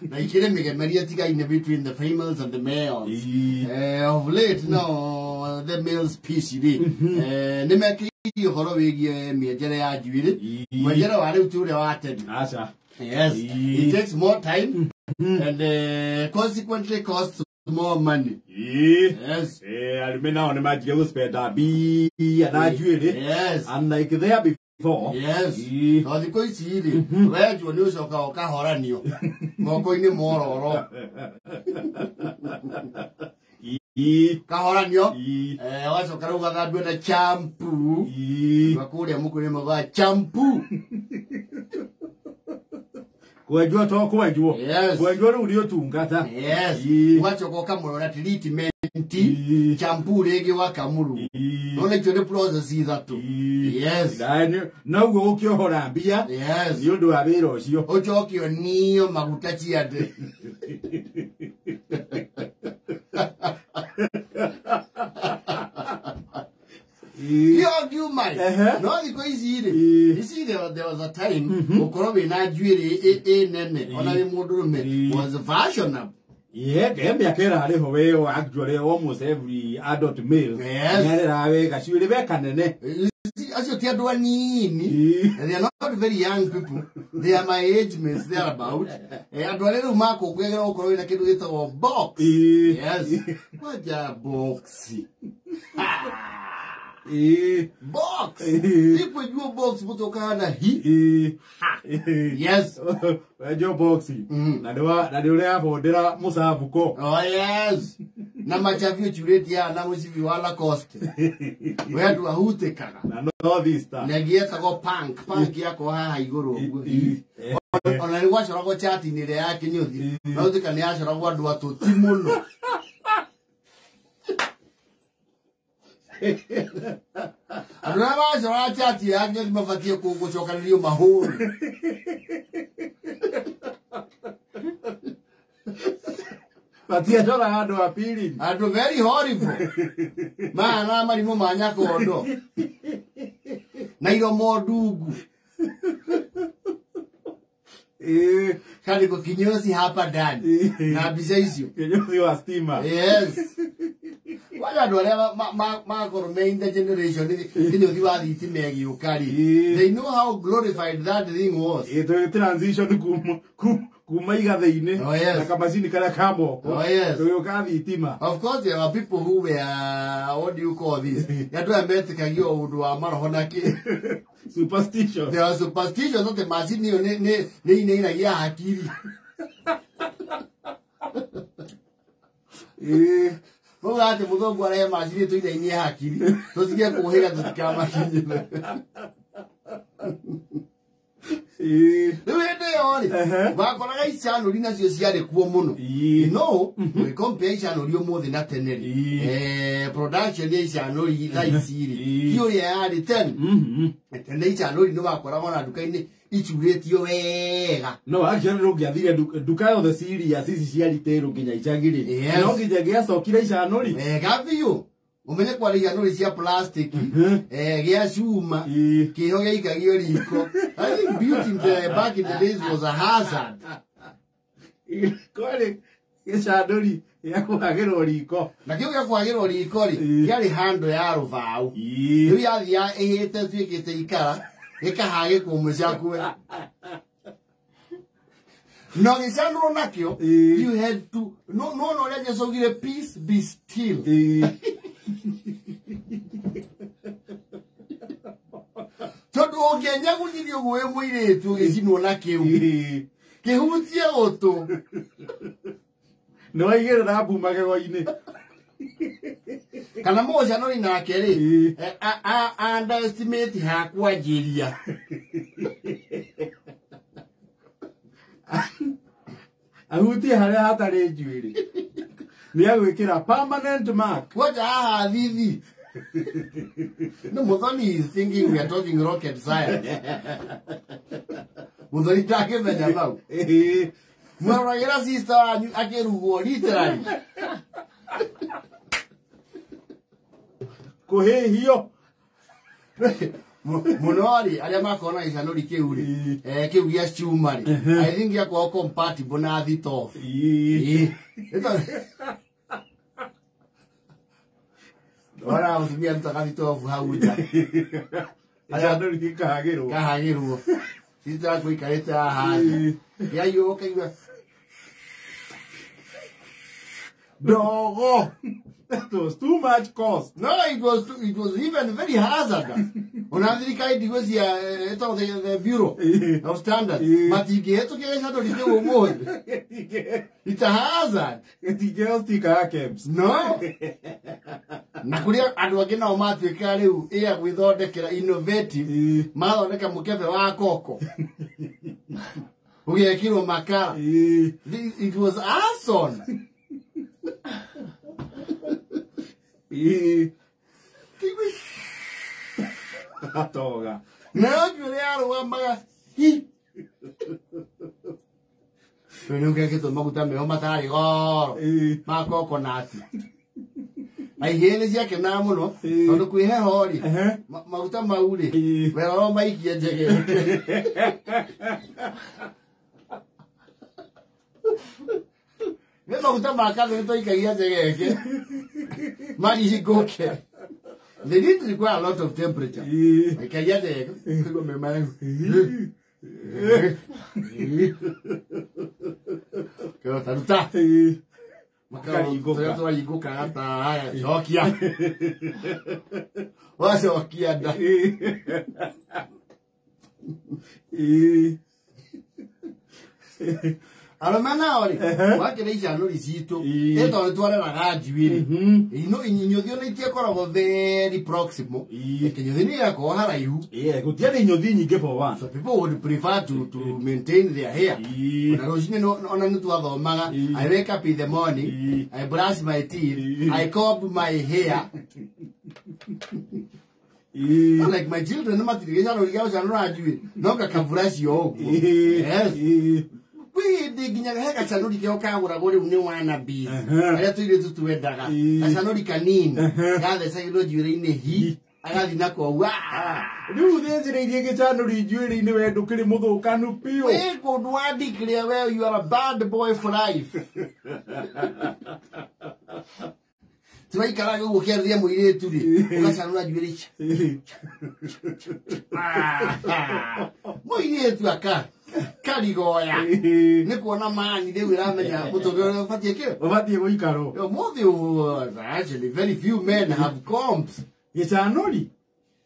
Na ikĩrĩ mĩgemerie ĩtigaine between the females and the males. Of late no the male species rĩ, nĩ mekĩrĩirie ũhoro wĩgiĩ mĩenjere ya njuĩrĩ. Mwenjere wa rĩu ti ũrĩa wa tene. Aca. Yes, it takes more time and consequently costs more money. Yes. Arũme nao nĩ manjirie gũspenda mbia na njuĩrĩ. Yes. Unlike there before. Yes. To thikũ ici rĩ, wenjwo nĩ ũcokaga ũkahoranio moko-inĩ mororo. Kahoranio. Wacoka rĩu ũgathambio na shampoo. Na kũrĩa mũkũrĩ maugaga shampoo. Kwenjwo to kwenjwo. Yes. Kwenjwo rĩu nĩ ũtungata. Yes. Ũgacoka ũkamũrora treatment, shampoo rĩngĩ wakamũru. Nona icio nĩ process ithatũ. Yes. Noguo gũkĩohora mbia. Yes. Nĩ ũndũ wa wĩra ũcio. Ũcoke ũnio maguta ciande. No thikũ ici rĩ, you see there was a time gũkorwo wĩna njuĩrĩ ĩ nene ona wĩ mũndũrũme was fashionable. Yeah, mĩaka ĩrarĩ ho we actually almost every adult male. Yes. Nĩareraga we gacuĩrĩ we kanene. Acio ti andũ anini. They are not very young people. They are my age mates thereabout. Andũ arĩa rĩu makũngũyagĩra gũkorwo wĩna kĩndũ gĩtagwo box. Yes. Kwanja box. Box. Ikwenjwo box mũtũkaga na hi. Yes. Wenjwo box. Na nĩ ũreyabondera mũcabuko. Oh yes. Na machabio churĩtie haha na mũcibi wa Lacoste. We andũ ahutĩkaga. Na North Easter. Na ĩngĩ yetagwo punk. Punk yakwa haha igũrũ ũguo. Ona nĩ gwacoragwo chati-inĩ ĩrĩa ya kĩnyũthi. No gũtuĩka nĩ yacoragwo andũ atũti mũno. Andũ arĩa macoraga chati ya kĩnyũthi mabatiĩ gũcokanĩrio mahũri. Matiacoraga andũ a pili. Andũ very horrible. Mahana marimũ ma nyakondo. Na iromo ndungu. Kandĩko kinyozi hapa ndani. Na mbica icio. Kinyozi wa stima. Yes. Wale andũ arĩa makorwo me in the generation kinyothi wa thitima ĩgĩũka rĩ, they know how glorified that thing was. Tũgĩ transition kuma igathĩ-inĩ. Oh, yes. Na kamacini karĩa ka moko. Oh, yes. Tũgĩũka thitima. Of course there were people who were, what do you call this? Andũ aya metĩkagio ũndũ wa maroho na kĩ. Superstition. There was superstition atĩ macini ĩyo nĩ inainagia hakiri. Mauga atĩ mũthũngũ arehe macini tũinainie hakiri tũtige kũhĩga tũtikamakinyĩre. Rĩu hĩndĩ ĩyo rĩ, wakoraga icanũri nacio ciarĩ kuo mũno. No, ũgĩcompare icanũri ũmũthĩ na tene rĩ, production ya icanũri thaa ici rĩ, ti ũrĩa yarĩ tene. Tene icanũri nĩ wakoraga ona nduka-inĩ icurĩtio wega. No, actually ndũngĩathire nduka yothe serious ici cia retail nginya icagi rĩ. Yes. No nginya gĩacokire icanũri. Wega biũ. Ũmenye kwarĩ icanũri cia plastic, gĩa cuma, kĩho gĩaikagio riko. I think beauty in the back in the days was a hazard. Kwarĩ gĩcanũri gĩa kũhagĩrwo riko. Na kĩu gĩa kũhagĩrwo riko rĩ, kĩarĩ handũ ya rũbaũ. Rĩu yathiaga ĩhĩte ĩtuĩkĩte ikara, gĩkahagĩkwo mũcakwe. No gĩcanũrwo nakĩo, you had to, no, no, no, ũrĩa Jesũ augire, peace be still. Tondũ ũngĩenyagunyirie ũguo wĩ mũirĩtu ũgĩcinwo na kĩu, kĩhutie gũtũ. Nĩ waigĩrĩra mbu magego-inĩ. Kana mũcanũri nake rĩ, underestimate ha kwanjĩria. Ahutie harĩa hatarĩ njuĩrĩ. Nĩ agwĩkĩra permanent mark. Kwanja haha thithi. No, Muthoni is thinking we are talking rocket science. Muthoni ndangĩmenya mau. Mwaroragĩra sister wanyu akĩrugwo literally. Kũhĩhio. Muno rĩ arĩa makorwo na gĩcanũri kĩu rĩ, kĩu gĩa cuma rĩ, I think gĩakoragwo compatible na thitobu. Ora mũtumia arutaga thitobu hau nja. Gĩcanũri gĩkahagĩrwo. Kahagĩrwo. Sister yaku ikarĩte haha nja. Kĩaiywo ũkaigua ndogo. That was too much cost. No, it was even very hazardous. Ona thirikari ndigwĩciria ĩtagwo the Bureau of Standards matingĩhĩtũkia gĩcanũri kĩu ũmũthĩ. It's a hazard. Gĩtingĩheo sticker ya KEBS. No. Na kũrĩa andũ angĩ nao matuĩkaga rĩu ĩa gwĩthondekera innovative, mathondeka mũkebe wa koko ũgekĩrwo makara. It was arson. Gatoga. Nayo njuĩrĩ yarũgamaga hi. Rĩu nĩ ũgekĩtwo maguta meho matarĩ goro ma coconut. Na ihĩĩ nĩ ciakenaga mũno tondũ kwĩ heho rĩ, maguta mau rĩ, werora maikie njegeke. Nĩ maguta ma kathũ nĩ twaikagia njegeke marihingũke. They didn't require a lot of temperature. Maikagia njegeke kaigua me maegu. Kĩrota ruta. Makaringũka. Twaringũkaga ta haya cokia. Wacokia nda. Arũme nao rĩ, wakĩra icanũri citũ, ĩ tondũ nĩtwareraga njuĩrĩ. Inyũthi ona itiakoragwo very proximal. Kĩnyũthi nĩ gĩakoragwo haraihu. Gũtiarĩ inyũthi nyingĩ for one. So people would prefer to maintain their hair. Ona rũcinĩ ona nĩ twathomaga, I wake up in the morning, I brush my teeth, I comb my hair. Not like my children, matirĩ gĩcanũri gĩa gũcanũra njuĩrĩ, no gakaburacio ũguo. Yes. Kwĩ hĩndĩ nginya he gacanũri keo kagũragwo rĩu nĩ wannabes arĩa tũirĩtu twendaga, gacanũri kanini gathecagĩrwo njuĩrĩ-inĩ hi agathiĩ nako wa. Rĩu ũthĩnjĩrĩirie gĩcanũri njuĩrĩ-inĩ we ndũkĩrĩ mũthũkanu biũ. Wĩ kũndũ wa declare we you are a bad boy for life. Tũraikaraga ũguo ũkĩarĩria mũirĩtu rĩ, ũgacanũra njuĩrĩ mũirĩtu aka karigoya nĩ kuona mani rĩu ĩramenya mũtũrĩre ũrĩa ũbatiĩ kĩ ũbatiĩ gũikarwo. Ũmũthĩ actually very few men have combs. Gĩcanũri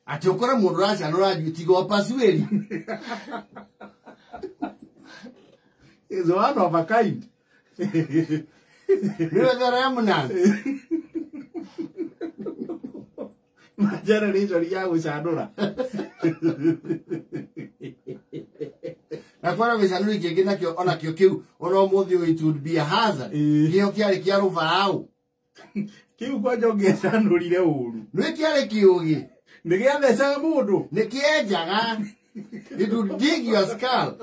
atĩ ũkore mũndũ ũracanũra njuĩrĩ tiga ũpasuĩri. Is one of a kind. Nĩwe the remnants. Generation ya gũcanũra. Na kwara gĩcanũri kĩngĩ nakĩo onakĩo kĩu ona ũmũthĩ ũyũ it would be a hazard. Kĩo kĩarĩ kĩa rũbaũ. Kĩu kwanja ũngĩacanũrire ũru. Nĩ kĩarĩ kĩũgĩ. Nĩ gĩathecaga mũndũ. Nĩ kĩenjaga. It would dig your skull.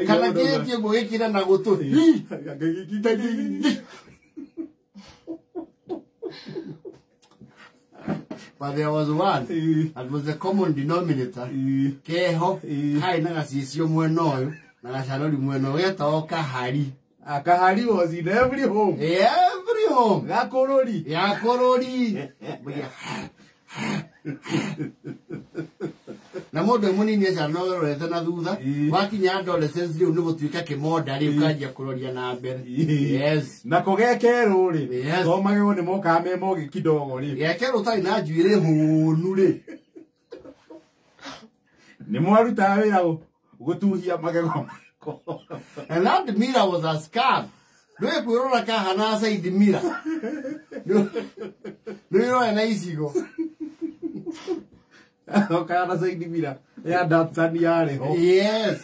Kana kĩetie gũgĩkĩra na gũtũ. But there was one that was the common denominator. Keho kai na gacicio mwena ũyũ na gacanũri mwena ũyũ getagwo kahari. Kahari was in every home. Every home. Gakũrũri. Gakũrũri. Na mũndũ mũnini acanũrorete na thutha wakinya adolescence rĩu nĩ gũtuĩka kĩmonda rĩu kanjia kũroria na mbere. Yes. Nako gekerũ rĩ, to magego nĩ mokaga me mogĩ kidogo rĩ. Gekerũ ũtarĩ na njuĩrĩ hũnu rĩ, nĩ mwarutaga wĩra gũtuhia magego mako. And that mirror was a scam. Ndũĩ kwĩrora kahana side mirror. Nĩ na icigo. Kana side mirror ya Datsun yarĩ ho. Yes.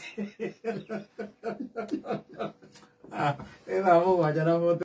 Ĩthaa 7:40.